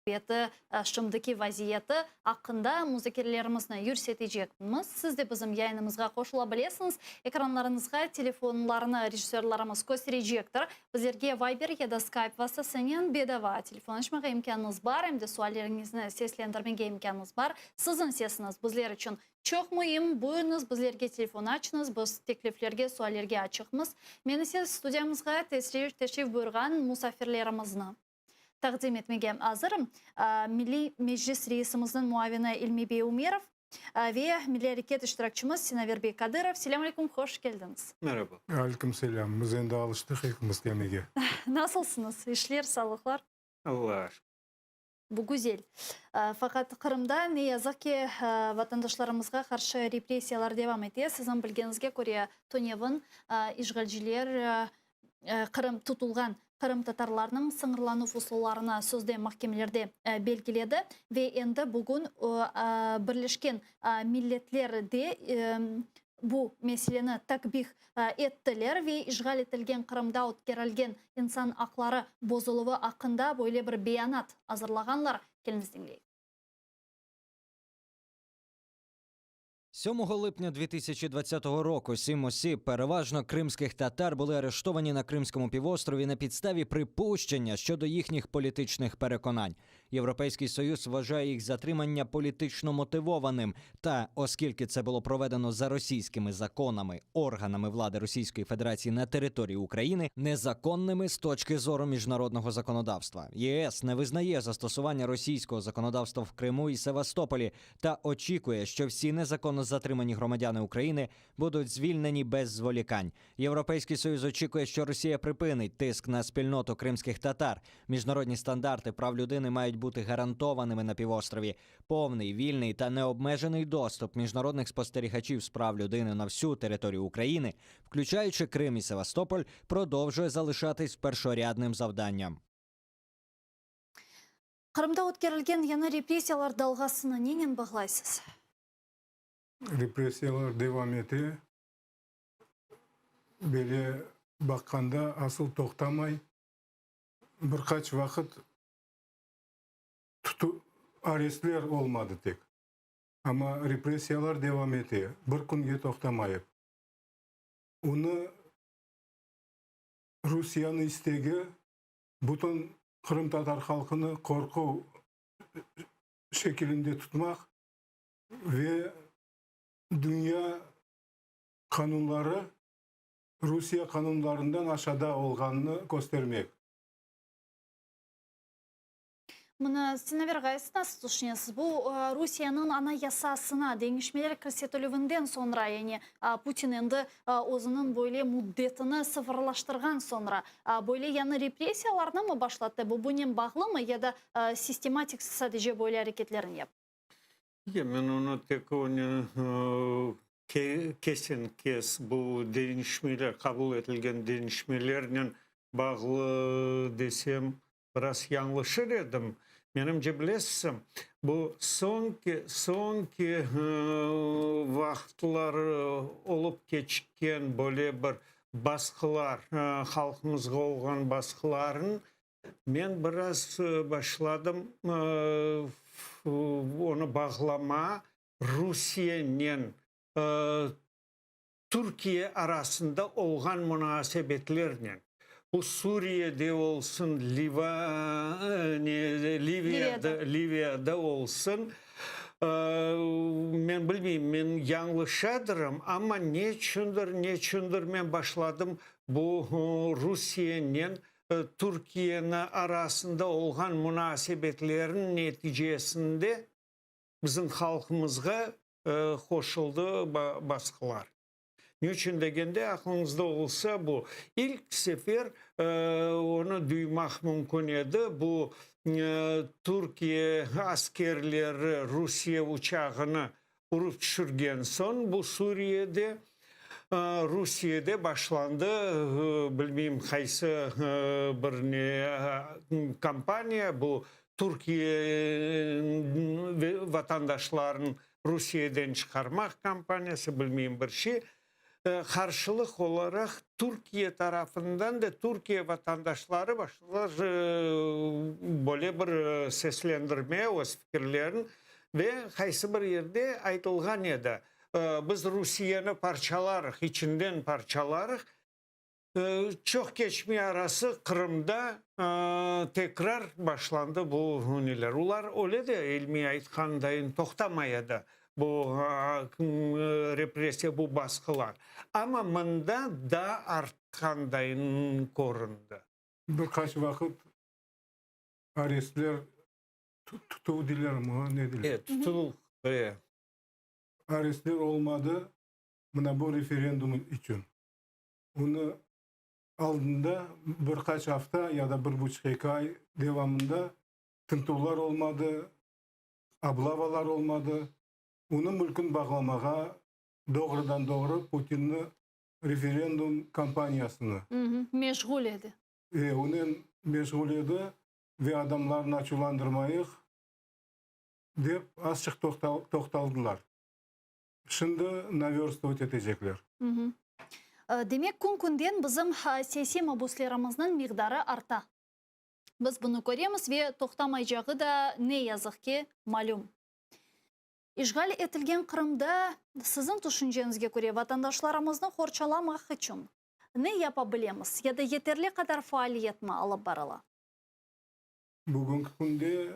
Beti, şimdiki vaziyeti aqqında muzakerelerimizni yürsetecekmiz. Siz de bizim yayınımızğa qoşula bilesiñiz. Ekranlarıñızğa telefonlarnı rejissörlarımız kösterecektir. Bizlerge Viber ya da Skype vastasınen bedava telefon açmağa imkânıñız bar, em de sualleriñizni seslendirmege imkânıñız bar. Siziñ sesiñiz bizler içün çoq müim. Buyurıñız, bizlerge telefon açıñız, biz tekliflerge, suallerge açıqmız. Men ise studiyamızğa teşrif buyurğan musafirlerimizni taqdim etmege azırım. Milliy Meclis reisimizniñ muavini İlmi bey Umerov ve Milliy areket iştirakçimiz Sinaver bey Kadırov. Selâm aleyküm, hoş keldiñiz. Meraba. Aleyküm selâm. Biz endi alıştıq ekimiz kelmege. Nasılsıñız? İşler, sağlıqlar? Allağa şükür. Bu güzel. Faqat Qırımda, ne yazıq ki, vatandaşlarımızğa qarşı repressiyalar devam ete. Siziñ bilgeniñizge köre, tünevin işğalciler Qırım tutulğan qırımtatarlarnıñ sıñırlanuv usullarını sözde mahkemelerde belgiledi ve endi bugün Birleşken Milletler de bu meseleni takbih ettiler ve işğal etilgen Qırımda ötkerilgen insan aqları bozuluvı aqqında böyle bir beyanat azırlağanlar. Keliñiz diñleyik. 7 липня 2020 року сім осіб, переважно кримських татар, були арештовані на Кримському півострові на підставі припущення щодо їхніх політичних переконань. Європейський Союз вважає їх затримання політично мотивованим та, оскільки це було проведено за російськими законами, органами влади Російської Федерації на території України, незаконними з точки зору міжнародного законодавства. ЄС не визнає застосування російського законодавства в Криму і Севастополі та очікує, що всі незаконно затримані громадяни України будуть звільнені без зволікань. Європейський Союз очікує, що Росія припинить тиск на спільноту кримських татар. Міжнародні стандарти прав людини мають бути гарантованими на півострові. Повний, вільний та необмежений доступ міжнародних спостерігачів з прав людини на всю територію України, включаючи Крим і Севастополь, продовжує залишатись першорядним завданням. Qırımda ötkerilgen yañı repressiyalar dalğasını nenen bağlaysız? Repressiyalar devam ete. Böyle baqqanda asıl toqtamay. Bir qaç vaqıt tutu arestler olmadı tek. Amma repressiyalar devam ete, bir künge toqtamayıp. Onı Rusiyeniñ istegi bütün qırımtatar halqını qorqu şekilinde tutmaq ve dünya qanunları Rusiye qanunlarından aşağıda olğanını köstermek. Mına, Sinaver ağa, siz nasıl tüşünesiz, bu Rusiyeniñ Anayasasına deñişmeler kirsetilüvinden soñra, yani Putin endi özüniñ böyle müddetini sıfırlaştırğan soñra, böyle yañı repressiyalarnı mı başlattı, bu bunen bağlımı ya da sistematik sadece böyle areketlerni yaptı? Ya men onı tek onı kesen-kes bu deñişmeler, qabul etilgen deñişmelernen bağlı desem, biraz yañlışır edim. Menimce, bilesiz, bu soñki, soñki vaqıtlar olıp keçken böyle bir basqılar, halqımızğa olğan basqıların men biraz başladım onı bağlama Rusiyenen Türkiye arasında olğan munasebetlernen, bu Suriyede olsun, Liva, ne, Liviyada, Liviyada olsun, men bilmeyim, men yañlışadırım, amma neçündir, neçündir men başladım bu Rusiyenen Türkiyeni arasında olğan munasebetlerniñ neticesinde bizim halqımızğa qoşuldı basqılar. Ne içün degende, aqlıñızda olsa, bu ilk sefer onı duymaq mümkün edi, bu Türkiye askerleri Rusiye uçağını urıp tüşürgen soñ, bu Suriyede, Rusiyede başlandı, bilmeyim qaysı bir ne kampaniya, bu Türkiye vatandaşlarını Rusiyeden çıqarmaq kampaniyası, bilmeyim bir şey. Qarşılıq olaraq Türkiye tarafından da Türkiye vatandaşları başladılar böyle bir seslendirmeye öz fikirlerini ve qaysı bir yerde aytılğan edi, biz Rusiyeni parçalarıq, içinden parçalarıq, Çoq keçmey arası Qırımda tekrar başlandı bu neler. Olar öyle de İlmiy aytqandayın toqtamay edi bu repressiya, bu basqılar. Amma mında daa artqandayın köründi. Bir qaç vaqıt arestler, tutuv deylermi, ne deyler? E, tutuv, e. Arestler olmadı mına bu referendum içün. Onı aldında bir qaç afta ya da bir buçuq-eki ay devamında tintüvler olmadı, oblavalar olmadı. Onı mülkün bağlamağa doğrudan-doğru Putinni referendum kampaniyasını. Meşğul edi. E, onen meşğul edi ve adamlarnı açuvlandırmayıq dep azçıq toqtaldılar. Şimdi naverstovat etecekler. Demek, kün-künden bizim siyasiy mabuslerimizniñ miqdarı arta. Biz bunı köremiz ve toqtamaycağı da, ne yazıq ki, malüm. İşğal etilgen Qırımda, siziñ tüşünceñizge köre, vatandaşlarımıznı qorçalamaq içün ne yapa bilemiz ya da yeterli qadar faaliyetmi alıp barıla? Bugünki künde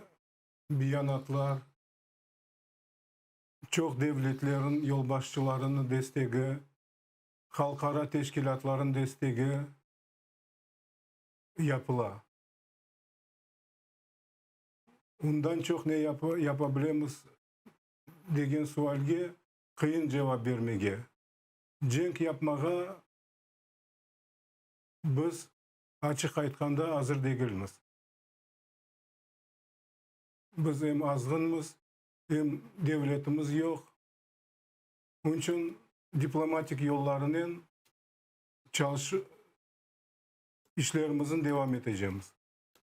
beyanatlar, çoq devletlerin yolbaşçılarınıñ destegi, halqara teşkilâtlarınıñ destegi yapıla. Ondan çoq ne yapa bilemiz degen sualge qıyın cevap bermege. Cenk yapmağa biz, açıq aytqanda, azır degilmiz. Biz em azğınmız, Em devletimiz yoq. Onıñ içün diplomatik yollarınen çalışıp, işlerimizni devam etecemiz.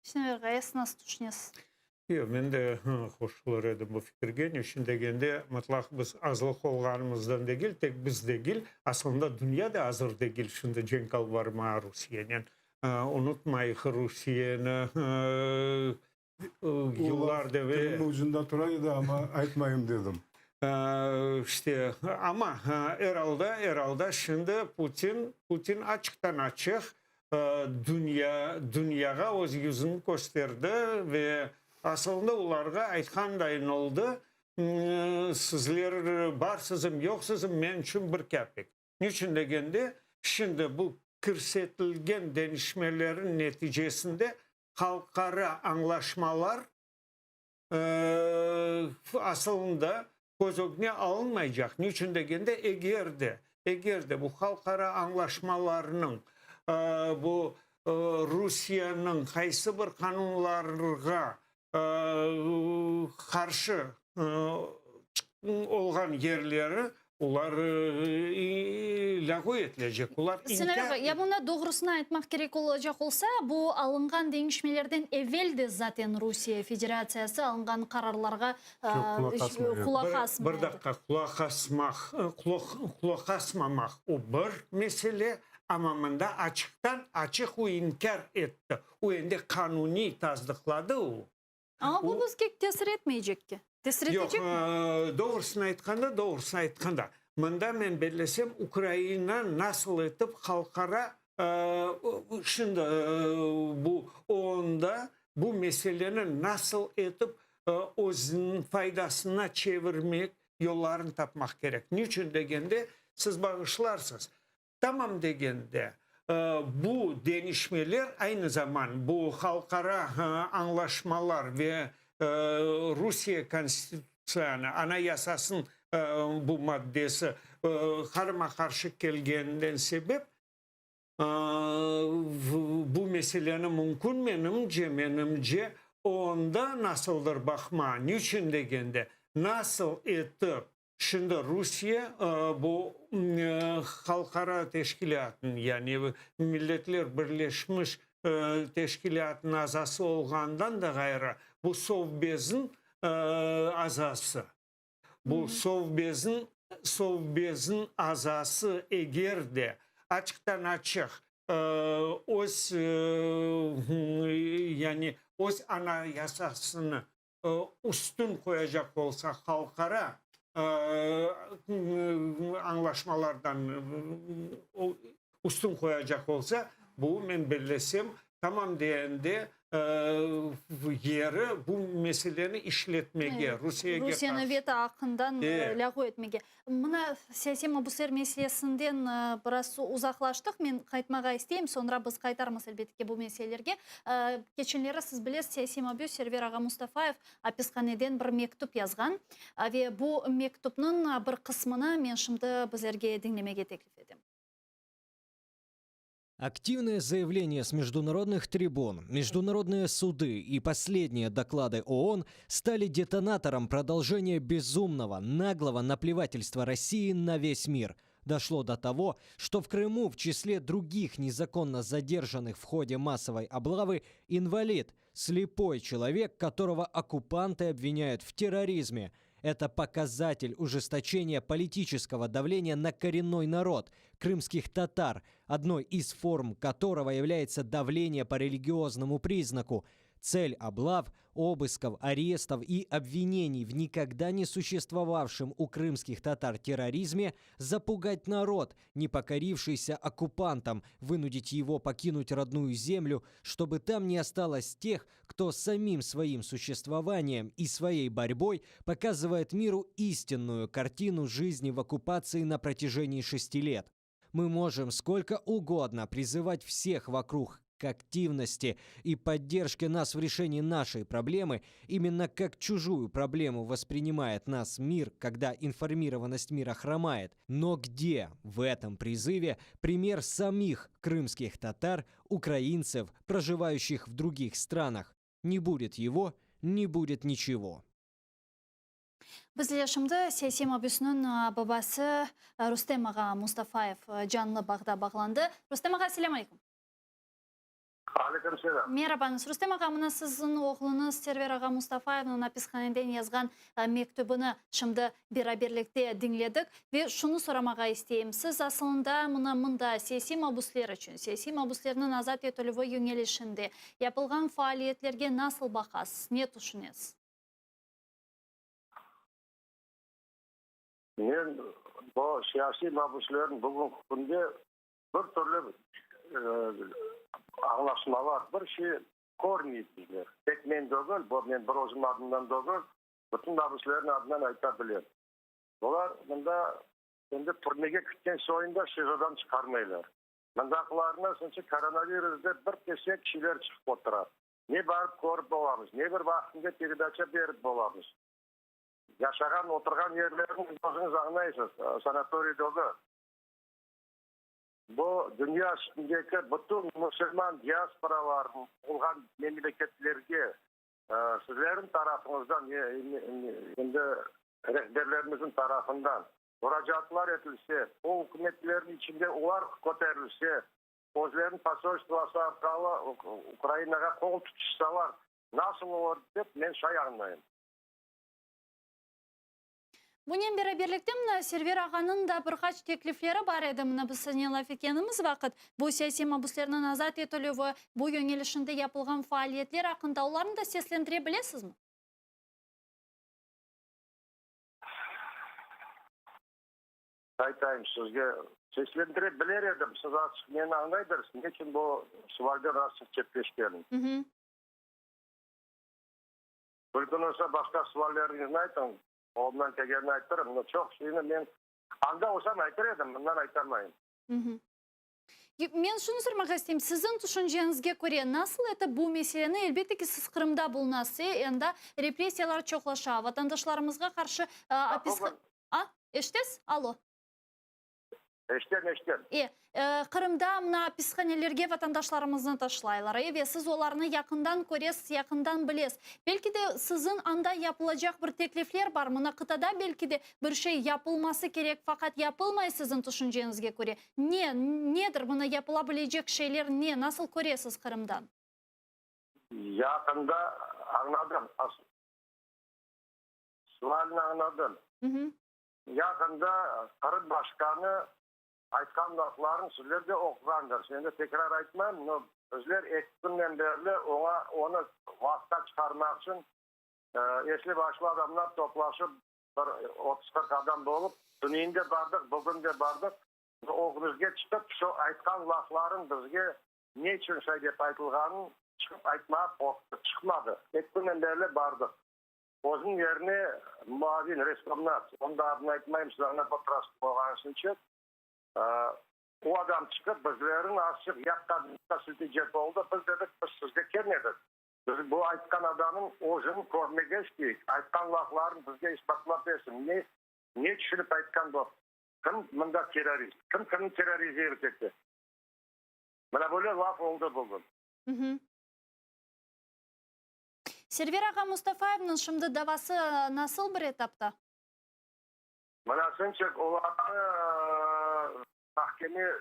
Sinaver ağa, siz nasıl tüşünesiz? Yoq, men de qoşulır edim bu fikirge. Ne içün degende, mıtlaq biz azlıq olğanımızdan degil, tek biz degil, aslında dünya da azır degil şimdi cenk alıp barmağa Rusiyenen. Unutmayıq, Rusiyeni Yıllar deve. Tilim ucunda tura edi, amma aytmayım dedim. İşte, amma er alda, er alda şimdi Putin, Putin açıqtan-açıq dünya, dünyağa öz yüzüni kösterdi ve asılında olarğa aytqandayın oldı, sizler barsızım, yoqsızım, men içün bir kapik. Niçün degende, şimdi bu kirsetilgen deñişmelerin neticesinde halqara añlaşmalar asılında köz ögüne alınmaycaq. Niçün degende, eger de, eger de bu halqara añlaşmalarnıñ bu Rusiyeniñ qaysı bir qanunlarğa qarşı olğan yerleri olar lâğu etilecek, olar inkâr. Ya bunda doğrusını aytmaq kerek olacaq olsa, bu alınğan deñişmelerden evel de zaten Rusiye Federatsiyası alınğan qararlarğa qulaq asmay edi. Bir daqqa, qulaq asmaq, qulaq asmamaq o bir mesele, amma mında açıqtan-açıq o inkâr etti. O endi qanuniy tasdıqladı o. Amma bu bizge tesir etmeycek ki. Tesir etecek mi? Yoq, doğrusını aytqanda, doğrusını aytqanda, mında men bellesem, Ukraina nasıl etip halqara, şimdi bu OONda bu meseleni nasıl etip özüniñ faydasına çevirmek yollarını tapmaq kerek. Niçün degende, siz bağışlarsız, Tamam degende, bu deñişmeler aynı zaman bu halqara añlaşmalar ve Rusiye Konstitutsiyanı, Anayasasınıñ bu maddesi qarama-qarşı kelgeninden sebep bu meseleni mümkün, menimce, menimce, onda nasıldır baqma. Niçün degende, nasıl etip Şimdi Rusiye bu halqara teşkilâtnıñ, yani Milletler Birleşmiş Teşkilâtınıñ azası olğanından da ğayrı, bu Sovbezniñ azası. Bu Sovbezniñ. Sovbezniñ azası eger de açıqtan-açıq öz, yani öz Anayasasını üstün qoyacaq olsa, halqara añlaşmalardan üstün qoyacaq olsa, bu, men bellesem, tamam deende yeri bu meseleni işletmege, Rusiyege qarşı. Rusiyeniñ veto aqqından lâğu etmege. Mına, siyasiy mabusler meselesinden biraz uzaqlaştıq. Men qaytmağa isteyim, soñra biz qaytarmız, elbette ki, bu meselelerge. Keçenleri, siz bilesiz, siyasiy mabüs Server ağa Mustafayev apishaneden bir mektüp yazğan. Ve bu mektüpniñ bir qısmını men şimdi bizlerge diñlemege teklif etem. Активные заявления с международных трибун, международные суды и последние доклады ООН стали детонатором продолжения безумного, наглого наплевательства России на весь мир. Дошло до того, что в Крыму в числе других незаконно задержанных в ходе массовой облавы инвалид, слепой человек, которого оккупанты обвиняют в терроризме – это показатель ужесточения политического давления на коренной народ, крымских татар, одной из форм которого является давление по религиозному признаку. Цель облав, обысков, арестов и обвинений в никогда не существовавшем у крымских татар терроризме запугать народ, не покорившийся оккупантам, вынудить его покинуть родную землю, чтобы там не осталось тех, кто самим своим существованием и своей борьбой показывает миру истинную картину жизни в оккупации на протяжении 6 лет. Мы можем сколько угодно призывать всех вокруг к активности и поддержке нас в решении нашей проблемы, именно как чужую проблему воспринимает нас мир, когда информированность мира хромает. Но где в этом призыве пример самих крымских татар, украинцев, проживающих в других странах? Не будет его, не будет ничего. Bizler şimdi siyasiy mabüsniñ babası Rustem ağa Mustafayev canlı bağda bağlandı. Rustem ağa, selâm aleyküm. Aleyküm selâm. Merabañız, Rustem ağa, mına siziñ oğluñız Server ağa Mustafayevniñ apishaneden yazğan mektübini şimdi beraberlikte diñledik ve şunı soramağa isteyim, siz asılında mına mında siyasiy mabüsler içün, siyasiy mabüslerniñ azat etilüvi yöñelişinde yapılğan faaliyetlerge nasıl baqasız, ne tüşünesiz? Men bu siyasiy mabüslerniñ bugünki künde bir türlü añlaşmalar, bir şey körmeyik bizler. Tek men degil, bu men bir özüm adımdan degil, bütün mabüslerniñ adından ayta bilem. Bular mında endi türmege kitken soyun da SİZOdan çıqarmaylar. Mındaqılarnı, soñki koronavirus dep bir kesek kişiler çıqıp otura. Ne barıp körip bolamız, ne bir vaqtında peredaça berip bolamız. Yaşağan, oturğan yerlerini özüñiz añlaysız, sanatoriy degil. Bu dünya üstündeki bütün musulman diasporalarınıñ olğan memleketlerge sizlerniñ tarafıñızdan, endi rehberlerimizniñ tarafından muracaatlar etilse, o ükümetlerniñ içinde olar köterilse, özleriniñ posolstvası arqalı Ukrainağa qol tutuşsalar, nasıl olur dep men şay añlayım. Bunen beraberlikte mına Server ağanıñ da bir qaç teklifleri bar edi. Mına biz siznen laf etkenimiz vaqıt, bu siyasiy mabüslerniñ azat etilüvi, bu yöñelişinde yapılğan faaliyetler aqqında olarnı da seslendire bilesizmi? Aytayım sizge, seslendire biler edim, siz azçıq meni añlaydırsız, ne içün bu sualden azçıq çetleşkenim. Mümkün olsa, başqa sualleriñizni aytıñ, qolumdan kelgenini aytırım, no çoq şeyni men anda olsam aytır edim, mından aytamayım. Men şunı sormağa isteyim, siziñ tüşünceñizge köre, nasıl etip bu meseleni, elbette ki, siz Qırımda bulunasız, e, anda repressiyalar çoqlaşa, vatandaşlarımızğa qarşı apis... A, eşitesiz? Allo. Eşitem, eşitem. E, Qırımda mına apishanelerge vatandaşlarımıznı taşlaylar, e, ve siz olarnı yaqından köresiz, yaqından bilesiz. Belki de siziñ anda yapılacaq bir teklifler bar, mına qıtada belki de bir şey yapılması kerek, faqat yapılmay siziñ tüşünceñizge köre. Ne, nedir, mına yapıla bilecek şeyler ne, nasıl köresiz Qırımdan? Yaqında añladım, sualni añladım. Yaqında Qırım başqanı aytqan laflarını sizler de oquğandırsız. Endi tekrar aytmam, no, bizler eki künden berli oña, onı lafqa çıqarmaq içün esli-başlı adamlar toplaşıp, bir 30-40 adam bolıp, tünevin de bardıq, bugün de bardıq, ögümizge çıqıp, şu aytqan lafların bizge ne içün şay dep aytılğanın çıqıp aytmağa qorqtı, çıqmadı. Eki künden berli bardıq. Özüniñ yerine muavin, reskomnats, onıñ da adını aytmayım, siz añlap oturasız olğanısınca, o adam çıqıp bizlerniñ azçıq yaqqa siltecek oldı. Biz dedik, biz sizge kelmedik. Biz bu aytqan adamnıñ özüni körmege isteyik. Aytqan laflarını bizge isbatlap bersin. Ne, ne tüşünip aytqan bu? Kim mında terrorist? Kim kimni terrorizirovat ete? Mına böyle laf oldı bugün. Server ağa Mustafayevniñ şimdi davası nasıl bir etapta? Mına şimcik olarnı mahkeme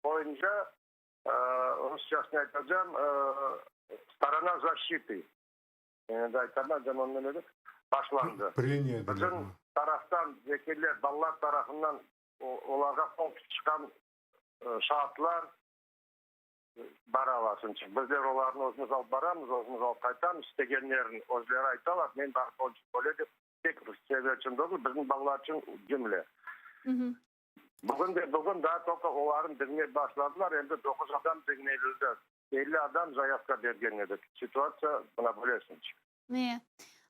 boyunca, rusçasını aytacağım, storona защиты, endi aytamadım, onı başlandı. Preniya. Bütün taraftan vekiller, balalar tarafından olarğa qol tutuşqan şaatlar baralar. Çünki bizler olarnı özümiz alıp baramız, özümiz alıp qaytamız, istegenlerini özleri aytalar, men barıp böyle dep, tek Server içün degil, bizim balalar içün cümle. Bugün de bugün daa toqa olarnı diñlep başladılar, endi 9 adam diñlenildi. 50 adam zayavka bergen edik. Situatsiya mına böylesince. Ne?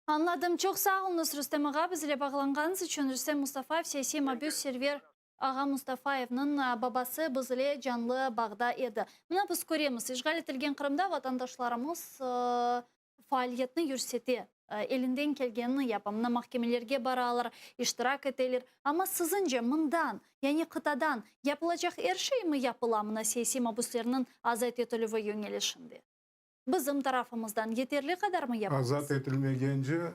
Añladım. Çoq sağ oluñız, Rustem ağa, bizle bağlanğanıñız içün. Rustem Mustafayev, siyasiy mabüs Server ağa Mustafayevniñ babası bizle canlı bağda edi. Mına biz köremiz, işğal etilgen Qırımda vatandaşlarımız faaliyetni yürsete, elinden kelgenini yapa. Mına mahkemelerge baralar, iştirak eteler. Amma siziñce mından, yani qıtadan yapılacaq er şey mi yapıla mına siyasiy mabüslerniñ azat etilüvi yöñelişinde? Bizim tarafımızdan yeterli qadar mı yapamız? Azat etilmegence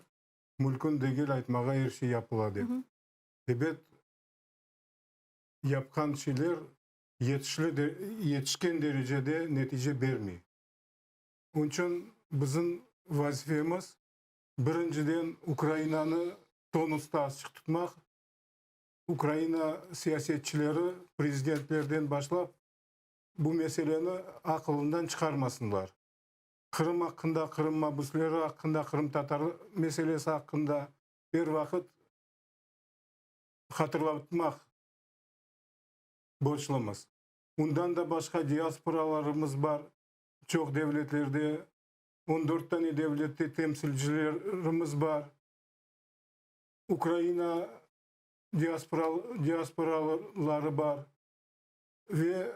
mümkün degil aytmağa er şey yapıla dep. Ebet, yapqan şeyler yetişli de, yetişken derecede netice bermey. Onıñ içün bizim vazifemiz birinciden Ukrainanı tonusta azçıq tutmaq, Ukraina siyasetçileri, prezidentlerden başlap, bu meseleni aqılından çıqarmasınlar. Qırım aqqında, Qırım mabüsleri aqqında, qırımtatar meselesi aqqında er vaqıt hatırlatmaq borclumız. Ondan da başqa diasporalarımız bar, çoq devletlerde, 14 tane devlette temsilcilerimiz bar. Ukraina diaspora, diasporaları bar ve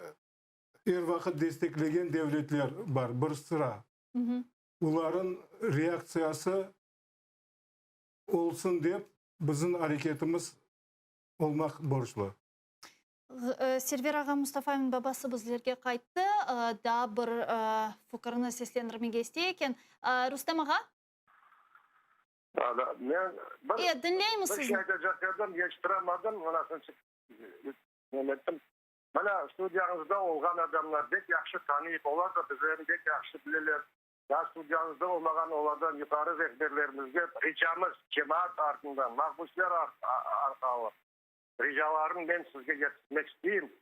er vaqıt desteklegen devletler bar, bir sıra. Olarnıñ reaktsiyası olsun dep bizim areketimiz olmaq borclu. Server ağa Mustafayevniñ babası bizlerge qayttı, daa bir fikirini seslendirmege istey eken. Rustem ağa? Men bir, diñleymiz bir sizni. şey aytacaq edim, yetiştiramadım, ettim. Mına studiyañızda olğan adamlar pek yahşı tanıyıp, olar da bizlerni pek yahşı bileler. Daa studiyañızda olmağan olardan yuqarı rehberlerimizge ricamız, cemaat artından, mahbüsler arqalı ricalarını men sizge yetkizmek isteyim.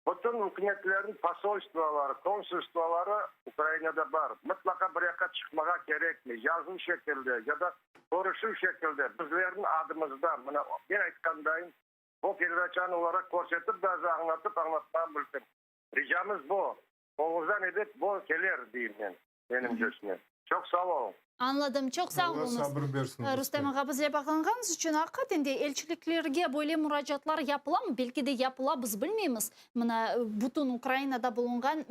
Bütün ükümetlerniñ posolstvoları, konsulstvoları Ukrainada bar. Mıtlaqa bir yaqqa çıqmağa kerekmey. Yazılı şekilde ya da körüşüv şekilde bizlerniñ adımızdan, mına men aytqandayım, bu peredaçanı olarğa körsetip bazı añlatıp añlatmağa mümkün. Ricamız bu. Qoluñızdan ebet bu keler, deyim men, menimcesine. Çoq sağ oluñ. Añladım. Çoq sağ Allah oluñız. sabır bersin. Rustem ağa, bizle bağlanğanıñız içün. Aqiqaten de elçiliklerge böyle muracaatlar yapılamı? Belki de yapıla, biz bilmeymiz. Mına, bütün Ukrainada bulunğan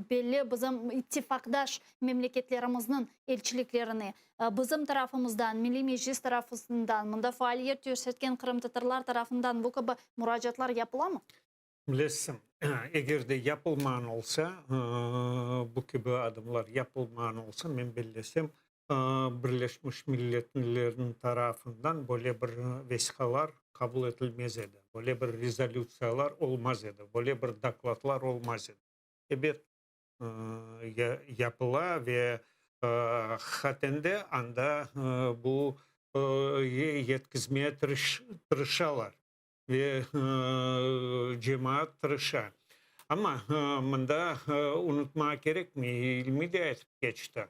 belli bizim ittifaqdaş memleketlerimizniñ elçiliklerine bizim tarafımızdan, Milliy Meclis tarafından, mında faaliyet yürsetken qırımtatarlar tarafından bu kibi muracaatlar yapılamı? Bilesiñ, eger de yapılmağan olsa, bu kibi adımlar yapılmağan olsa, men bellesem, Birleşmiş Milletlerniñ tarafından böyle bir vesiqalar qabul etilmez edi, böyle bir rezolütsiyalar olmaz edi, böyle bir dokladlar olmaz edi. Ebet, yapıla ve haqiqaten de anda bu yetkizmeye tırışalar. Ve cemaat tırışa. Amma mında unutmağa kerekmey, İlmi de aytıp keçti,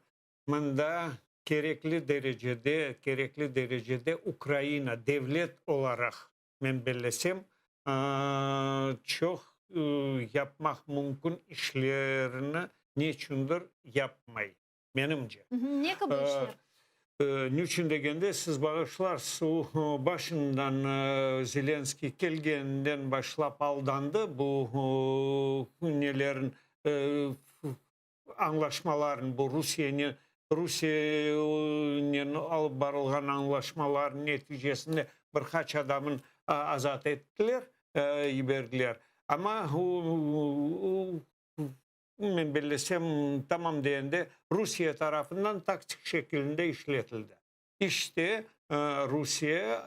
mında kerekli derecede, kerekli derecede Ukraina devlet olaraq, men bellesem, çoq yapmaq mümkün işlerini neçündir yapmay. Menimce. Ne kibi işler? Niçün degende, siz bağışlarsız, o başından Zelenskıy kelgeninden başlap aldandı bu nelerin, añlaşmaların, bu Rusiyenen Rusiyenen alıp barılğan añlaşmaların neticesinde bir qaç adamın azat ettiler, yiberdiler. Amma Men bellesem, tamam degende, Rusiye tarafından taktik şekilinde işletildi. İşte, Rusiye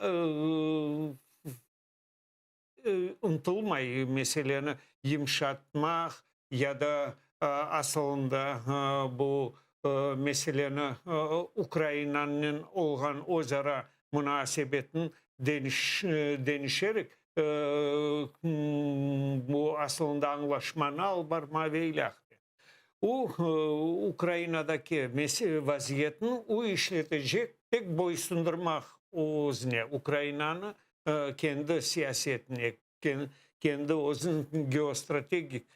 ıntılmay meseleni yımşatmaq ya da asılında bu meseleni Ukrainanen olğan özara munasebetini deñişerek bu asılında añlaşmanı alıp barma ve ilâhre. O, Ukrainadaki vaziyetni o işletecek, tek boysundırmaq özüne, Ukrainanı kendi siyasetine, kendi özüniñ geostrategik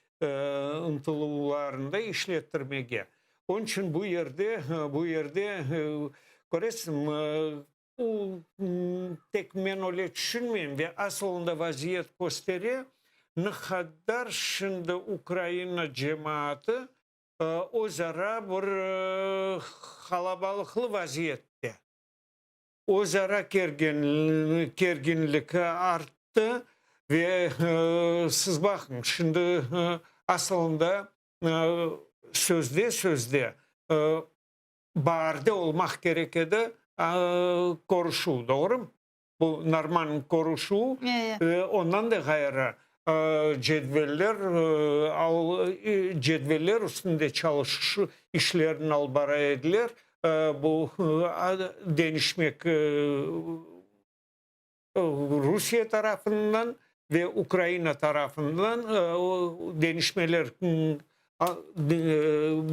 ıntıluvlarında işlettirmege. Onıñ içün bu yerde, bu yerde, köresiñ, O, tek men öyle tüşünmeyim ve asılında vaziyet köstere, ne qadar şimdi Ukraina cemaatı öz ara bir qalabalıqlı vaziyette. Öz ara kerginlik arttı ve siz baqıñ, şimdi asılında sözde sözde baarde olmaq kerek edi körüşüv, doğrumı? Bu norman körüşüv, ondan da ğayrı cedveller, cedveller üstünde çalışış işlerini alıp bara ediler, bu deñişmek Rusiye tarafından ve Ukraina tarafından deñişmeler,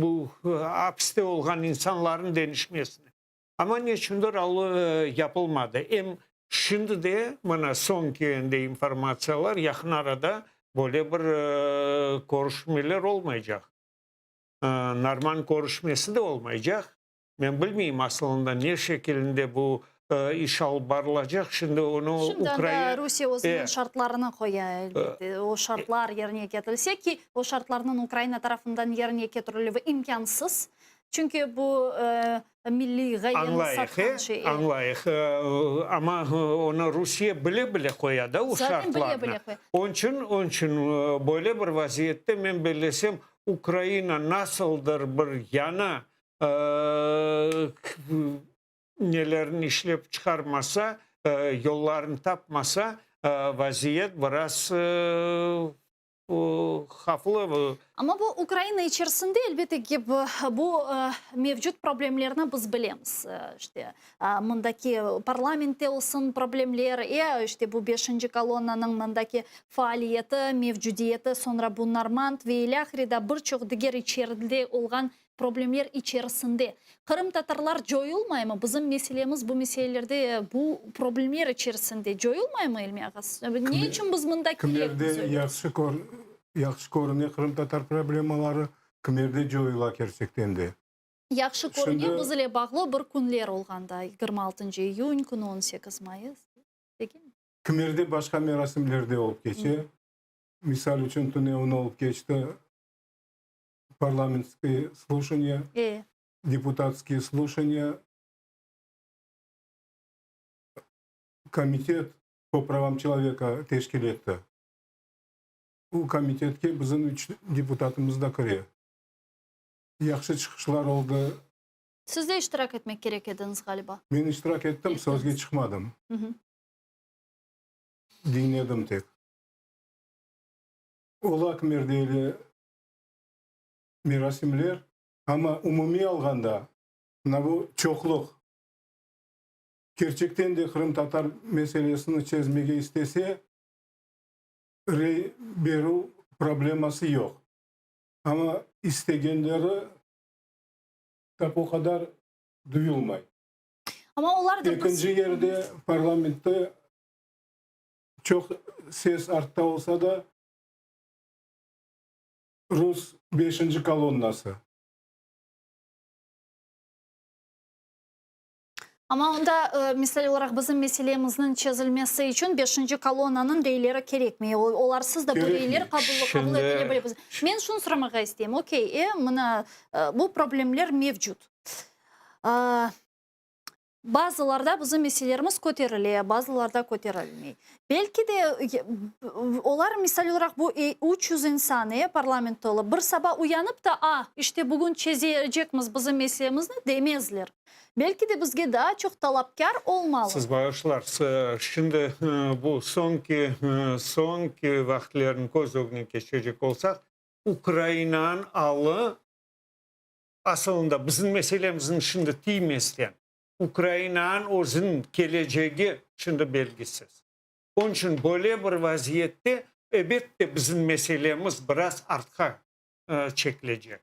bu apiste olğan insanların deñişmesine. Amma neçündir al yapılmadı. Em şimdi de mına soñki endi informatsiyalar, yaqın arada böyle bir körüşmeler olmaycaq. Norman körüşmesi de olmaycaq. Men bilmeyim asılında ne şekilinde bu iş alıp barılacaq, şimdi onı Şimdi anda Rusiye özüniñ şartlarını qoya, elbette. O şartlar yerine ketirilse ki, o şartlarnıñ Ukraina tarafından yerine ketirilüvi imkânsız, çünki bu milliy ğayeni satqan şey. Añlayıq, amma onı Rusiye bile-bile qoya da o şartlarnı. Zaten bile-bile qoya. Onıñ içün, onıñ içün böyle bir vaziyette men bellesem, Ukraina nasıldır bir yañı nelerini işlep çıqarmasa, yollarını tapmasa, vaziyet biraz havflı. Amma bu Ukraina içerisinde, elbette ki, bu mevcut problemlerni biz bilemiz. İşte, mındaki parlamentte olsun problemler, e, işte bu beşinci kolonnanıñ mındaki faaliyeti, mevcudiyeti, soñra bu normand ve ilâhre da bir çoq diger içeride olğan Problemler içerisinde. Qırımtatarlar coyulmaymı? Bizim meselemiz bu meselelerde, bu problemler içerisinde coyulmaymı, İlmi ağa? Ne içün biz mında Kimerde yahşı yahşı körüne qırımtatar problemaları, kimerde coyula kerçekten de. Yahşı körüne biz ile bağlı bir künler olğanda, 26 iyün künü, 18 mayıs, degilmi? Kimerde başqa merasimlerde olıp keçe. Misal içün, tünevin olıp keçti. Parlamentskiye sluşaniya, deputatskiye sluşaniya, Komitet po pravam çeloveka teşkil etti. Bu komitetke bizim üç deputatımız da kire. Yahşı çıqışlar oldı. Siz de iştirak etmek kerek ediñiz, ğaliba. Men iştirak ettim, sözge çıqmadım. Diñledim tek. Ola kimerde öyle merasimler, amma umumiy alğanda, mına bu çoqluq kerçekten de qırımtatar meselesini çezmege istese, Rey berüv probleması yoq. Amma istegenleri tap o qadar duyulmay. Amma olar da Ekinci yerde parlamentte çoq ses artta olsa da, rus beşinci kolonnası. Amma onda, misal olaraq, bizim meselemizniñ çezilmesi içün beşinci kolonnanıñ reyleri kerekmey. Olarsız da bu reyler qabul etile bile. Men şunı soramağa isteyim, okey, e, mına bu problemler mevcut. Bazılarda bizim meselelerimiz köterile, bazılarda köterilmey. Belki de olar, misal olaraq, bu 300 insan, e, parlamentte olıp, bir saba uyanıp da, a, işte bugün çezecekmiz bizim meselemizni demezler. Belki de bizge daa çoq talapkâr olmalı. Siz bağışlarsız, şimdi bu soñki, soñki vaqıtlarnı köz ögüne keçirecek olsaq, Ukrainanıñ alı asılında bizim meselemizni şimdi tiymesten, Ukrainanıñ özüniñ kelecegi şimdi belgisiz. Onıñ içün böyle bir vaziyette, ebette, bizim meselemiz biraz artqa çekilecek.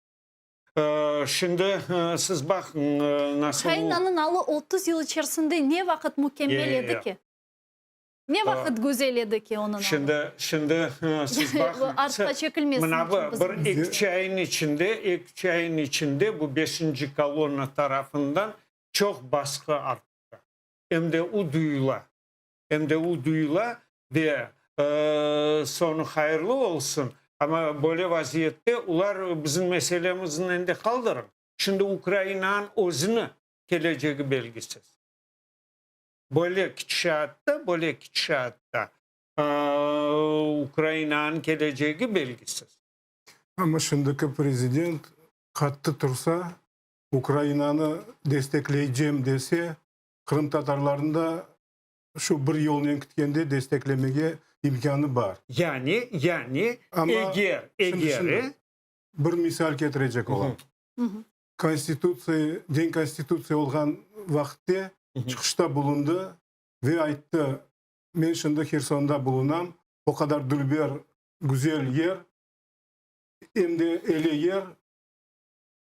Şimdi siz baqıñ, nasıl. Ukrainanıñ alı 30 yıl içerisinde ne vaqıt mükemmel edi ki? Ne vaqıt güzel edi ki onıñ alı? Şimdi, şimdi siz baqıñ. Artqa çekilmesin Mına bu bir eki ayın içinde, eki ayın içinde bu beşinci kolonna tarafından çoq basqı arttı. Em de o duyula. Em de o duyula ve soñu hayırlı olsun, amma böyle vaziyette olar bizim meselemizni endi qaldırıñ. Şimdi Ukrainanıñ özüni kelecegi belgisiz. Böyle ketişatta, böyle ketişatta Ukrainanıñ kelecegi belgisiz. Amma şimdiki prezident qattı tursa, Ukrainanı destekleycem dese, qırımtatarlarnı da şu bir yolnen ketkende desteklemege imkânı bar. Yani, yani, Amma eger, şimdi, eger, şimdi bir misal ketirecek olam. Konstitutsiya, Deñ Konstitutsiya olğan vaqıtte çıqışta bulundı ve ayttı, Men şimdi Hersonda bulunam, o qadar dülber, güzel yer, em de ele yer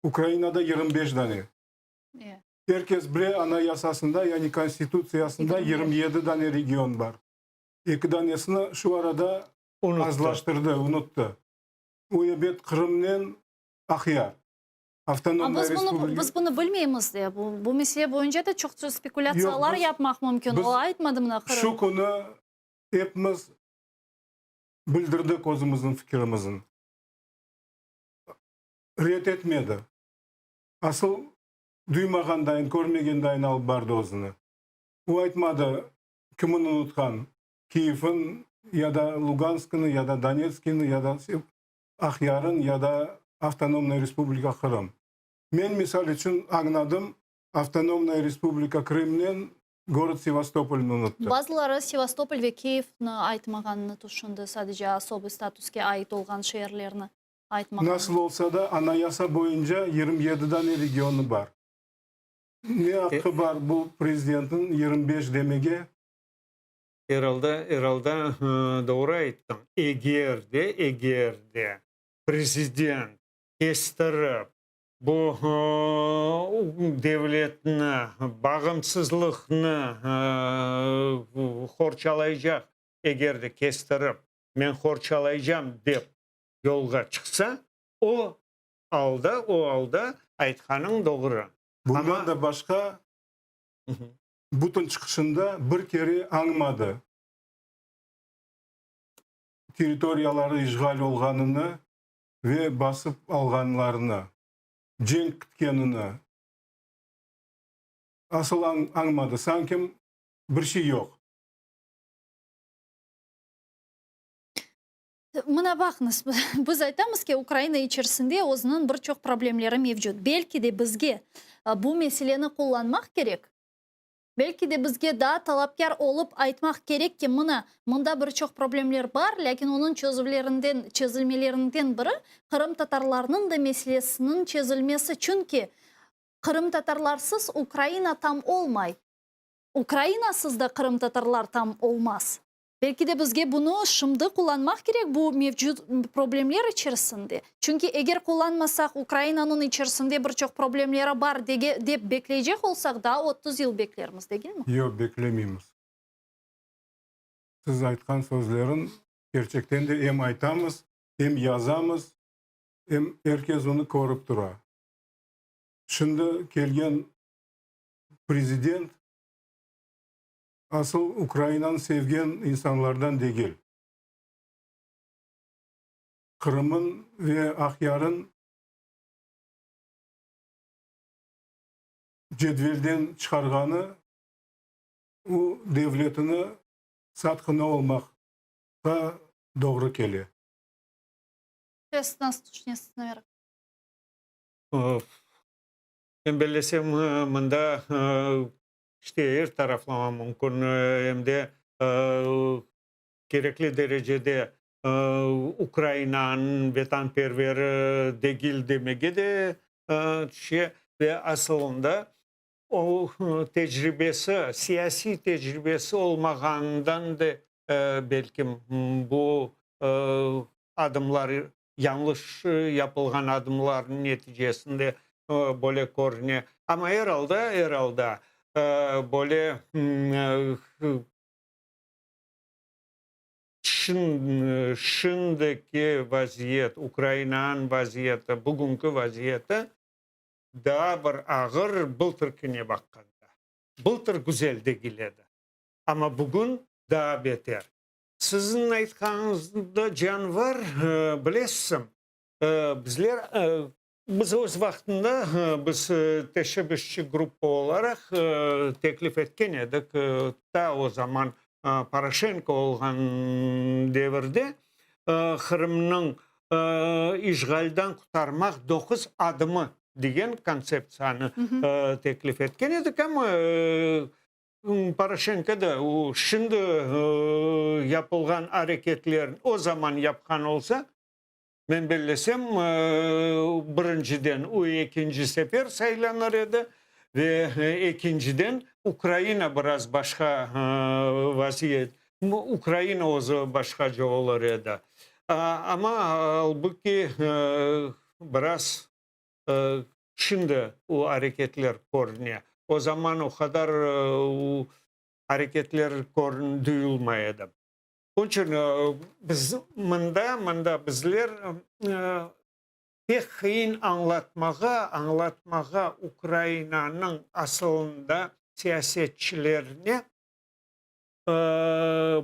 Ukrainada 25 dane. Er kes bile, Anayasasında, yani Konstitutsiyasında 27 dane region bar. Eki danesini şu arada azlaştırdı, unuttı. O ebet Qırımnen Aqyar. Avtonomnaya Biz bunı, respublika. biz bunı bilmeymiz de. Bu, bu mesele boyunca da çoqça spekulâtsiyalar Yoq, biz- yapmaq mümkün. biz O aytmadı mına Qırım. Şu künü epimiz bildirdik özümizniñ fikirimizni. Red etmedi. Asıl duymağandayın, körmegendayın alıp bardı özüni. O aytmadı, kimin unutqan, Kiyevin ya da Luganskını, ya da Donetskini, ya da Aqyarın ya da Avtonomnaya Respublika Qırım. Men, misal içün, añladım, Avtonomnaya Respublika Krımnen gorod Sevastopolnı unuttı. Bazıları Sevastopol ve Kiyevni aytmağanını tüşündi, sadece osoboy statuske ait olğan şeerlerni aytmağanını. Nasıl olsa da, Anayasa boyunca 27 dane regionı bar. Ne aqqı bar bu prezidentniñ 25 demege? Er alda, er alda doğru ayttıñ. Eger de, eger de prezident kestirip bu devletni, bağımsızlıqnı qorçalaycaq, eger de kestirip men qorçalaycam dep yolğa çıqsa, o alda, o alda aytqanıñ doğru. Bundan da başqa, bütün çıqışında bir kere añmadı territoriyaları işğal olğanını ve basıp alğanlarını, cenk kitkenini asıl añmadı. Sanki bir şey yoq. Mına baqıñız, biz aytamız ki, Ukraina içerisinde özüniñ bir çoq problemleri mevcut. Belki de bizge bu meseleni qullanmaq kerek? Belki de bizge daa talapkâr olıp aytmaq kerek ki, mına, mında bir çoq problemler bar, lâkin onıñ çözüvlerinden, çezilmelerinden biri qırımtatarlarnıñ da meselesiniñ çezilmesi. Çünki qırımtatarlarsız Ukraina tam olmay, Ukrainasız da qırımtatarlar tam olmaz. Belki de bizge bunı şimdi qullanmaq kerek bu mevcut problemler içerisinde. Çünki eger qullanmasaq, Ukrainanıñ içerisinde bir çoq problemleri bar dep bekleycek olsaq, daa 30 yıl beklermiz, degilmi? Yoq, beklemeymiz. Siz aytqan sözleriñ kerçekten de em aytamız, em yazamız, em er kes onı körip tura. Şimdi kelgen prezident asıl Ukrainanı sevgen insanlardan degil. Qırımın ve Aqyarın cedvelden çıqarğanı o devletini satqını olmaqqa doğru kele. Men bellesem, mında işte er taraflama mümkün, em de kerekli derecede Ukrainanıñ vetanperveri degil demege de tüşe ve asılında o tecribesi, siyasiy tecribesi olmağanından da belkim bu adımlar yañlış yapılğan adımlarnıñ neticesinde böyle körüne. Amma er alda, er alda böyle şimdiki vaziyet, Ukrainanıñ vaziyeti, bugünki vaziyeti daa bir ağır bıltırkine baqqanda. Bıltır güzel degil edi, amma bugün daa beter. Siziñ aytqanıñızda can var, bilesiñ, bizler, biz öz vaqtında biz teşebbüsçi gruppa olaraq teklif etken edik, ta o zaman Poroşenko olğan devirde Qırımnıñ işğaldan qurtarmaq doquz adımı degen kontseptsiyanı teklif etken edik, amma Poroşenko da o şimdi yapılğan areketlerni o zaman yapqan olsa, men bellesem, birinciden, o ekinci sefer saylanır edi ve ekinciden, Ukraina biraz başqa vaziyet, Ukraina özü başqaca olur edi. Amma albuki biraz Şimdi o areketler körüne. O zaman o qadar o areketler körün duyulmay edi. Onıñ içün biz mında, mında bizler pek qıyın añlatmağa, añlatmağa Ukrainanıñ asılında siyasetçilerine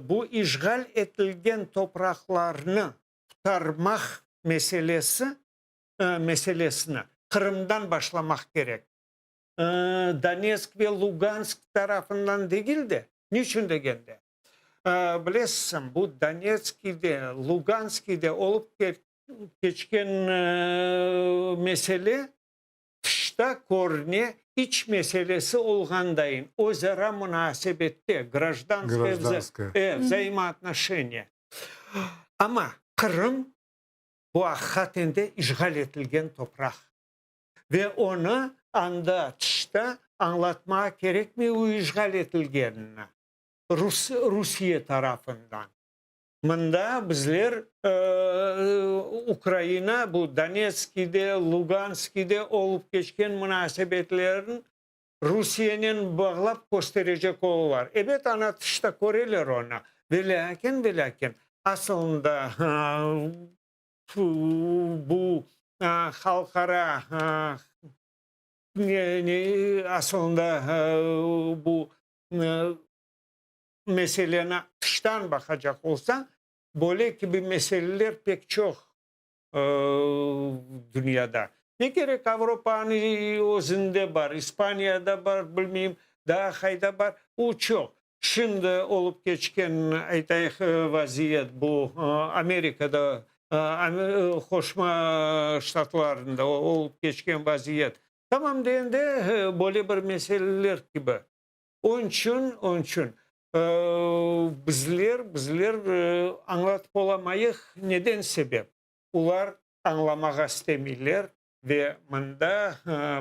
bu işğal etilgen topraqlarnı qurtarmaq meselesi meselesini Qırımdan başlamaq kerek. Donetsk ve Lugansk tarafından degil de, niçün degende, bilesiñ, bu Donetskide, Luganskide olıp keçken mesele tışta körüne, iç meselesi olğandayın, özara munasebette, grajdanskoye vzaimootnoşeniye. Amma Qırım Bu aqiqaten de işğal etilgen topraq. Ve onı anda, tışta añlatmağa kerekmey o işğal etilgenini, rus, Rusiye tarafından. Mında bizler, Ukraina bu Donetskide, Luganskide olıp keçken munasebetlerin Rusiyenen bağlap kösterecek olalar. Ebet, ana tışta köreler onı. Ve lâkin, ve lâkin, asılında bu halqara, asılında bu meseleni tıştan baqacaq olsañ, böyle kibi meseleler pek çoq dünyada. Ne kerek, Avropanıñ özünde bar, İspaniyada bar, bilmeyim, daa qayda bar, o çoq. Şimdi olıp keçken, aytayıq, vaziyet bu Amerikada, Qoşma Ştatlarında olıp keçken vaziyet. Tamam degende, böyle bir meseleler kibi. Onıñ içün, onıñ içün bizler, bizler añlatıp olamayıq, neden sebep olar añlamağa istemeyler ve mında,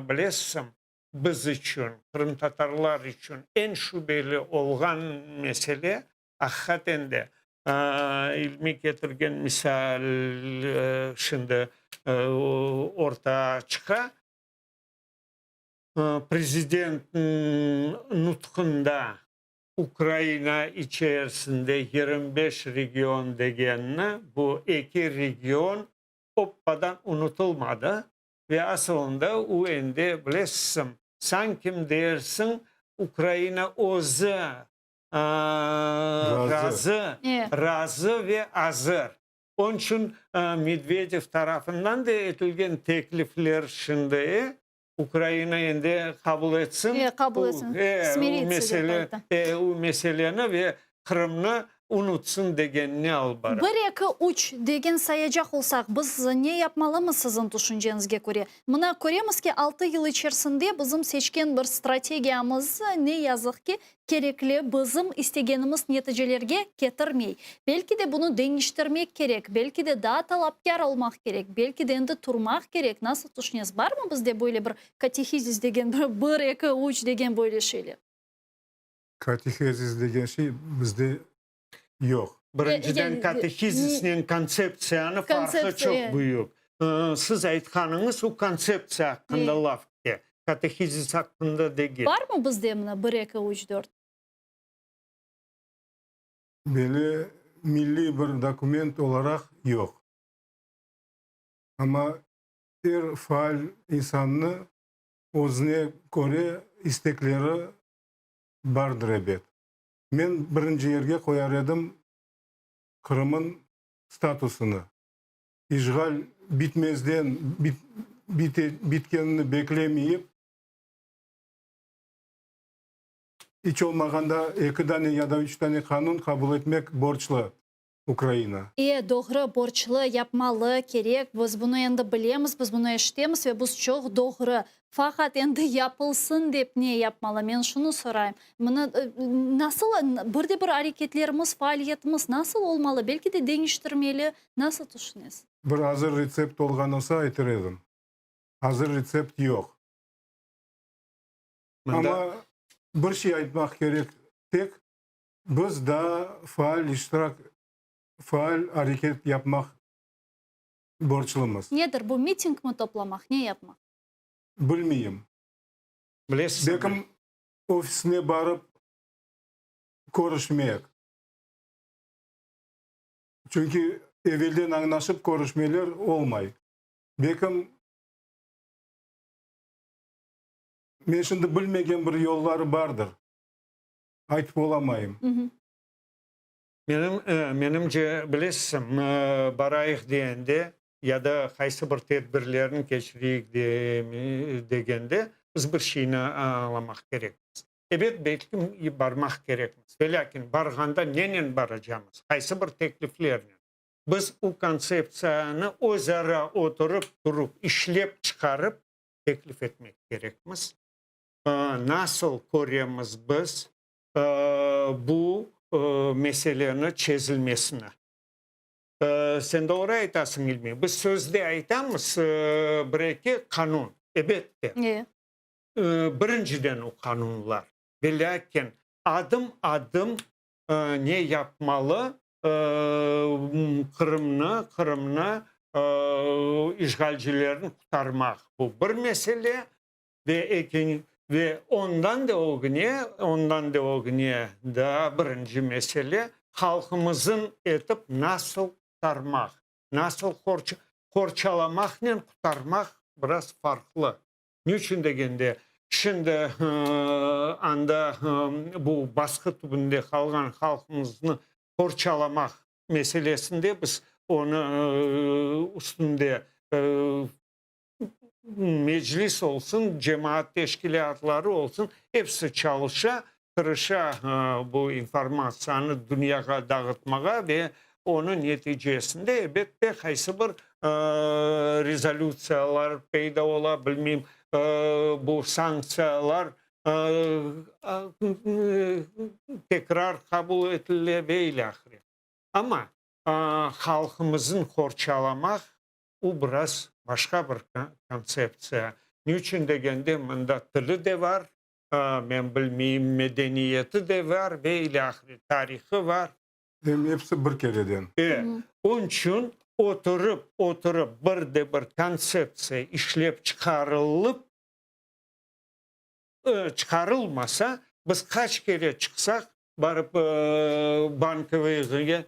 bilesiñ, biz içün, qırımtatarlar içün eñ şübeli olğan mesele. Aqiqaten de, İlmi ketirgen misal şimdi ortağa çıqa. Prezident nutqunda Ukraina içerisinde 25 region degenini, bu eki region oppadan unutılmadı ve asılında o endi, bilesizmi, sankim dersiñ, Ukraina özü razı, razı ve azır. Onıñ içün Medvedev tarafından da etilgen teklifler şimdi Ukraina endi qabul etsin. E, qabul etsin. O mesele, o meseleni ve Qırımnı unutsın degenine alıp bara. Bir, eki, üç degen sayacaq olsaq, biz ne yapmalımız siziñ tüşünceñizge köre? Mına köremiz ki, 6 yıl içerisinde bizim seçken bir strategiyamız, ne yazıq ki, kerekli bizim istegenimiz neticelerge ketirmey. Belki de bunı deñiştirmek kerek, belki de daa talapkâr olmaq kerek, belki de endi turmaq kerek. Nasıl tüşünesiz, barmı bizde böyle bir katehizis degen, bir, eki, üç degen böyle şeyler? Katehizis degen şey bizde yoq. Birinciden Yani, katehizisnen kontseptsiyanı farqı Kontseptsiya. çoq büyük. Siz aytqanıñız o kontseptsiya aqqında laf kete. Katehizis aqqında degil. Barmı bizde mına bir, eki, üç, dört? Böyle milliy bir dokument olaraq yoq. Amma er faal insannı özüne köre istekleri bardır ebet. Men birinci yerge qoyar edim Qırım'ın statusını. İşğal bitmezden bit, bite, bitkenini beklemeyip iç olmağanda eki dane ya da üç tane qanun qabul etmek borçlu Ukraina. E, doğru, borçlu, yapmalı, kerek. Biz bunı endi bilemiz, biz bunı eşitemiz ve biz çoq doğru. Faqat endi yapılsın dep ne yapmalı? Men şunı sorayım. Mına nasıl bir de bir areketlerimiz, faaliyetimiz nasıl olmalı? Belki de deñiştirmeli. Nasıl tüşünesiz? Bir azır retsept olğan olsa aytır edim. Azır retsept yoq. Mında Amma bir şey aytmaq kerek tek biz daa faal iştirak, faal areket yapmaq borçlumız. Nedir bu miting mi toplamaq, ne yapmaq? Bilmeyim. Bilesiz Belkim ofisine barıp körüşmek. Çünki evelden añlaşıp körüşmeler olmay. Belkim men şimdi bilmegen bir yolları bardır. Aytıp olamayım. Menim, menimce bilesiz, barayıq degende ya da qaysı bir tedbirlerni keçireyik degende biz bir şeyni añlamaq kerekmiz. Ebet, belki barmaq kerekmiz. Velâkin barğanda nenen baracamız, qaysı bir tekliflernen? Biz o kontseptsiyanı özara oturıp turup işlep çıqarıp teklif etmek kerekmiz. Nasıl köremiz biz bu meseleni çezilmesini? Sen doğru aytasıñ, İlmi. Biz sözde aytamız bir-eki qanun, ebette. Birinciden o qanunlar. Velâkin adım-adım ne yapmalı Qırımnı, Qırımnı işğalcilerden qurtarmaq. Bu bir mesele. Ve ekin, ve ondan da ögüne, ondan da ögüne daa birinci mesele halqımızın etip nasıl qurtarmaq, nasıl qorçalamaqnen qurtarmaq biraz farqlı. Ne içün degende, şimdi anda bu basqı tübünde qalğan halqımıznı qorçalamaq meselesinde biz onı üstünde meclis olsun, cemaat teşkilâtları olsun, episi çalışa, tırışa bu informatsiyanı dünyağa dağıtmağa ve onıñ neticesinde, elbette, qaysı bir rezolütsiyalar peyda ola, bilmeyim, bu sanktsiyalar tekrar qabul etile ve ilâhre. Amma halqımıznı qorçalamaq, o biraz başqa bir kontseptsiya. Ne içün degende, mında tili de bar. Men bilmeyim, medeniyeti de var ve ilâhre, tarihı var. Em episi bir kereden. E, onıçün oturıp, oturıp bir de bir kontseptsiya işlep çıqarılıp, çıqarılmasa, biz qaç kere çıqsaq, barıp Bankovıyğa,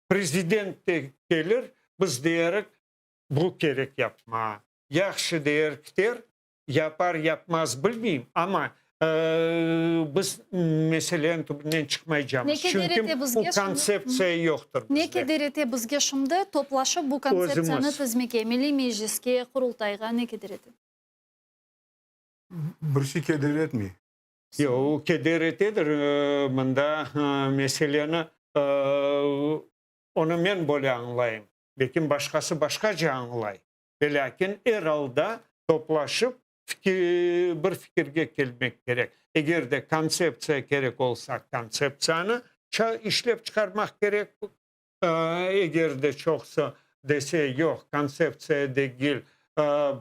prezident de kelir, biz deyerik, bu kerek yapma, yahşı deyer kiter, Yapar, yapmaz bilmeyim, amma biz meseleniñ tübünden çıqmaycamız, Ne keder çünki ete bu bizge şimdi? kontseptsiya yoqtır Ne bizde. keder ete bizge şimdi toplaşıp bu kontseptsiyanı Özümiz. tizmege, Milliy Mecliske, Qurultayğa ne keder ete? Bir şey keder etmey. Yoq, o keder etedir, mında meseleni, onı men böyle añlayım, lâkin başqası başqaca añlay. Velâkin, er alda toplaşıp, bir fikirge kelmek kerek. Eger de kontseptsiya kerek olsa, kontseptsiyanı işlep çıqarmaq kerek. Eger de çoqsu dese, yoq, kontseptsiya degil,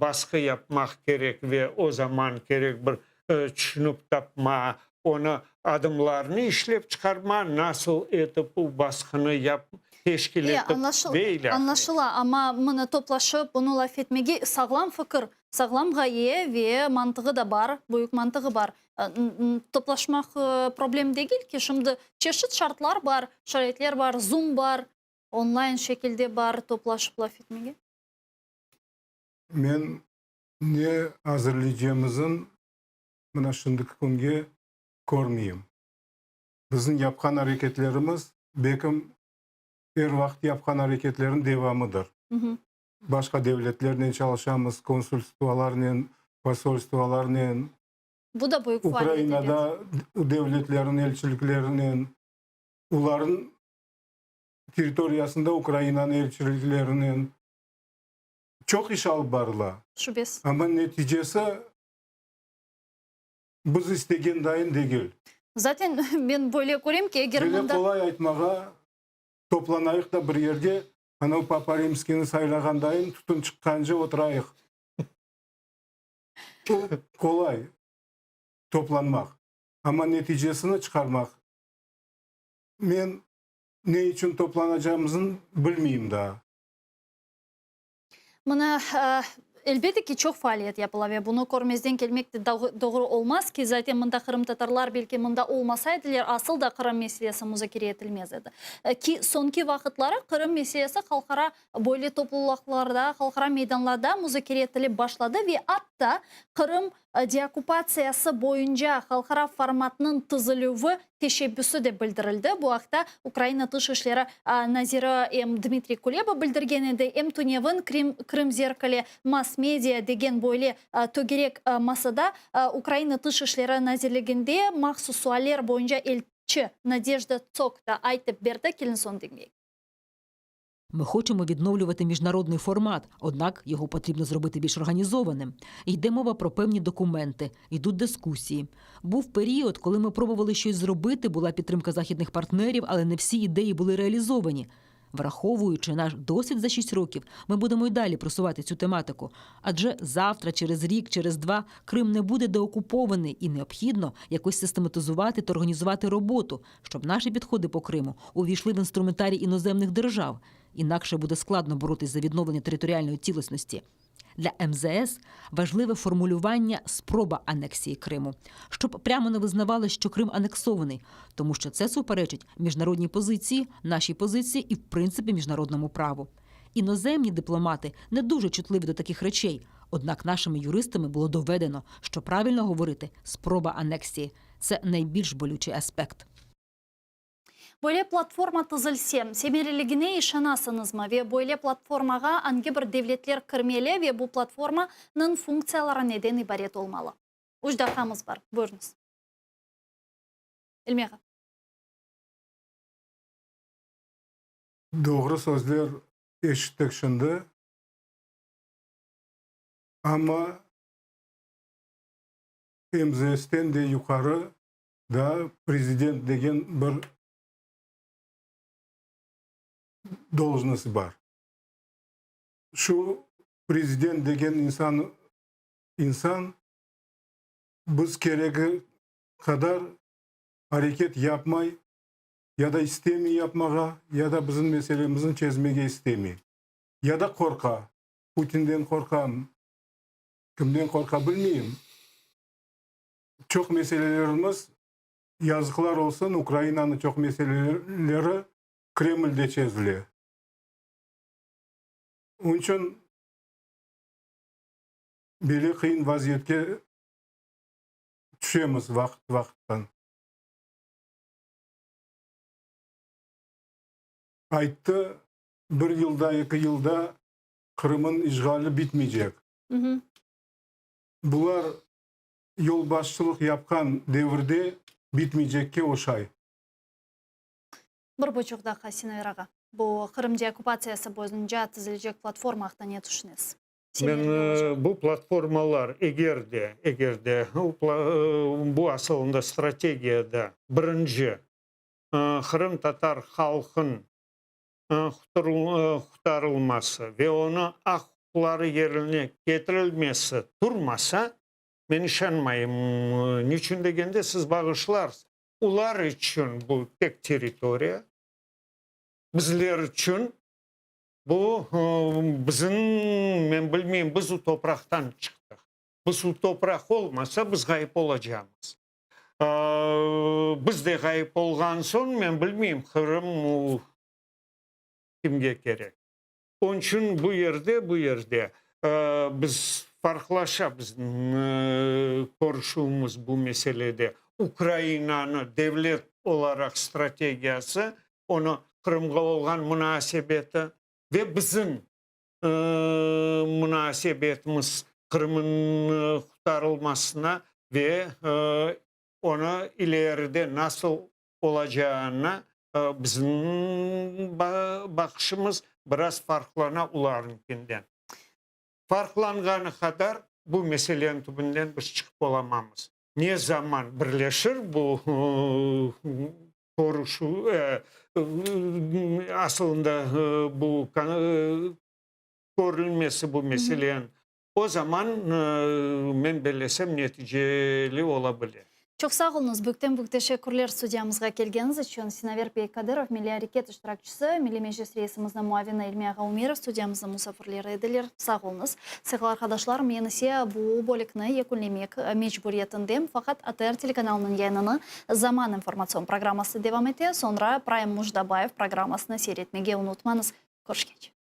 basqı yapmaq kerek ve o zaman kerek bir tüşünip tapma, onı adımlarnı işlep çıqarma, nasıl etip bu basqını yap, teşkil etip ve ilâhre. Añlaşıla, amma mına toplaşıp, bunı laf etmege sağlam fikir, sağlam ğaye ve mantığı da bar, büyük mantığı bar. Toplaşmaq problem degil ki, şimdi çeşit şartlar bar, şaraitler bar, Zoom bar, online şekilde bar toplaşıp laf etmege. Men ne azırlaycağımızın mına şimdiki künge körmeyim. Bizim yapqan areketlerimiz, belkim, er vaqıt yapqan areketlerniñ devamıdır. Başqa devletlernen çalışamız, konsulstvolarnen, posolstvolarnen, Bu da büyük faaliyet, ebet. Ukrainada devletlerniñ elçiliklerinen, olarnıñ territoriyasında Ukrainanıñ elçiliklerinen çoq iş alıp barıla. Şübesiz. Amma neticesi Biz istegen dayın degil. Zaten men böyle körem ki, eger Böyle mında. qolay aytmağa, toplanayıq da bir yerge, anau Papa Rimskiyni saylağan dayın tütün çıqqance oturayıq. O qolay, toplanmaq. Amma neticesini çıqarmaq, men ne içün toplanacağımıznı bilmeyim daa. Mına, elbette ki, çoq faaliyet yapıla ve bunı körmezden kelmek de doğru olmaz ki, zaten mında qırımtatarlar belki mında olmasaydılar, asıl da Qırım meselesi muzakere etilmez edi. Ki, soñki vaqıtları Qırım meselesi halqara böyle toplulaqlarda, halqara meydanlarda muzakere etilip başladı ve atta Qırım deokkupatsiyası boyunca halqara formatnıñ tizilüvi teşebbüsi de bildirildi. Bu aqta Ukraina Tış işleri naziri em Dmitriy Kuleba bildirgen edi, em tünevin Krım zerkali mass-media degen böyle tögerek masada Ukraina Tış işleri nazirliginde mahsus sualler boyunca elçi Nadejda Tsok da aytıp berdi. Kelin soñ diñleyik. Ми хочемо відновлювати міжнародний формат, однак його потрібно зробити більш організованим. Йде мова про певні документи, йдуть дискусії. Був період, коли ми пробували щось зробити, була підтримка західних партнерів, але не всі ідеї були реалізовані. Враховуючи наш досвід за 6 років, ми будемо й далі просувати цю тематику. Адже завтра, через рік, через два Крим не буде деокупований і необхідно якось систематизувати та організувати роботу, щоб наші підходи по Криму увійшли в інструментарій іноземних держав. Інакше буде складно боротись за відновлення територіальної цілісності. Для МЗС важливе формулювання спроба анексії Криму, щоб прямо не визнавали, що Крим анексований, тому що це суперечить міжнародній позиції, нашій позиції і, в принципі, міжнародному праву. Іноземні дипломати не дуже чутливі до таких речей. Однак нашими юристами було доведено, що правильно говорити спроба анексії це найбільш болючий аспект. Böyle platforma tizilse, semereligine işanasıñızmı ve böyle platformağa angi bir devletler kirmeli ve bu platformanıñ funktsiyaları neden ibaret olmalı? Üç daqqamız bar. Buyurıñız. İlmi ağa. Doğru sözler eşittik şimdi, amma MZS-ten de yuqarı Daa prezident degen bir dolžnost bar. Şu prezident degen insan, insan biz keregi. qadar areket yapmay, ya da istemey yapmağa, ya da bizim meselemizni çezmege istemey. Ya da qorqa. Putinden qorqam, kimden qorqa bilmeyim. Çoq meselelerimiz, yazıqlar olsun, Ukrainanıñ çoq meseleleri Kremlde çezile. Onıñ içün böyle qıyın vaziyetke tüşemiz vaqıt-vaqıttan. Ayttı, bir yılda, eki yılda Qırım'ın işğali bitmeycek. Bular yolbaşçılıq yapqan devirde bitmeycekke oşay. Bir buçuq daqqa, Sinaver ağa. Bu Qırım deokkupatsiyası boyunca tizilecek platforma aqta ne tüşünesiz? Men bu platformalar eger de, eger de bu asılında strategiyada birinci qırımtatar halqın qurtarılması ve onı aq-uquqları yerine ketirilmesi turmasa, men işanmayım. Niçün degende, siz bağışlarsız, olar içün bu tek territoriya, bizler içün bu bizim, men bilmeyim, biz o topraqtan çıqtıq. Biz o topraq olmasa, biz ğayıp olacamız. Biz de ğayıp olğan soñ, men bilmeyim, Qırım kimge kerek. Onıñ içün bu yerde, bu yerde biz farqlaşa bizim körüşüvimiz bu meselede. Ukrainanı devlet olaraq strategiyası, onı Qırımğa olğan munasebeti ve bizim munasebetimiz Qırımnıñ qurtarılmasına ve onı ileride nasıl olacağına bizim baqışımız biraz farqlana olarnıñkinden. Farqlanğanı qadar bu meseleniñ tübünden biz çıqıp olamamız. Ne zaman birleşir bu körüşüv, asılında bu körülmesi bu meseleniñ, o zaman, men bellesem, neticeli ola bile. Çoq sağ oluñız, büyükten-büyük teşekkürler studiyamızğa kelgeniñiz içün. Sinaver bey Kadırov, Milliy areket iştirakçisi, Milliy Meclis reisimizniñ muavini İlmi ağa Umerov studiyamıznıñ musafirleri ediler. Sağ oluñız. Sayğılı arqadaşlar, men ise bu bölükni yekünlemek mecburiyetindem, faqat ATR telekanalınıñ yayınını Zaman informatsion programması devam ete, soñra Prime Mujdabayev programmasını seyir etmege unutmañız. Körüşkence.